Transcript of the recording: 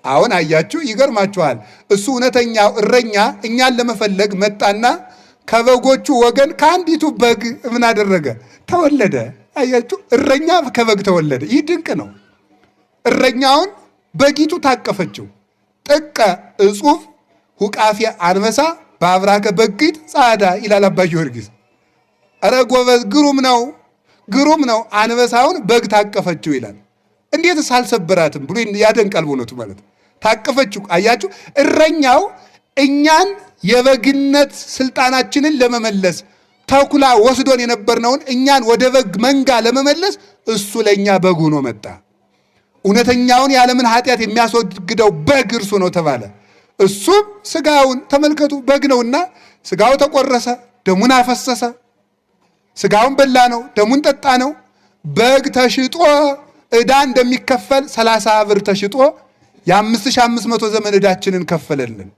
አሁን አያችሁ፣ ይገርማችኋል። እሱ እውነተኛው እረኛ እኛን ለመፈለግ መጣና ከበጎቹ ወገን ከአንዲቱ በግ ምን አደረገ? ተወለደ። አያችሁ፣ እረኛ ከበግ ተወለደ። ይህ ድንቅ ነው። እረኛውን በጊቱ ታቀፈችው። ጥቀ እጹብ ሁቃፊ አንበሳ በአብራከ በጊት ጻዳ ይላል አባ ጊዮርጊስ። ኧረ ጎበዝ፣ ግሩም ነው፣ ግሩም ነው። አንበሳውን በግ ታቀፈችው ይላል። እንዴትስ አልሰበራትም ብሎ ያደንቃል። በእውነቱ ማለት ታቀፈችው። አያችሁ፣ እረኛው እኛን የበግነት ስልጣናችንን ለመመለስ፣ ተኩላ ወስዶን የነበርነውን እኛን ወደ በግ መንጋ ለመመለስ እሱ ለእኛ በግ ሆኖ መጣ። እውነተኛውን የዓለምን ኃጢአት የሚያስወግደው በግ እርሱ ነው ተባለ። እሱም ስጋውን ተመልከቱ፣ በግ ነውና ስጋው ተቆረሰ፣ ደሙን አፈሰሰ። ስጋውን በላ ነው፣ ደሙን ጠጣ ነው። በግ ተሽጦ ዕዳ እንደሚከፈል 30 ብር ተሽጦ የ5500 ዘመን ዕዳችንን ከፈለልን።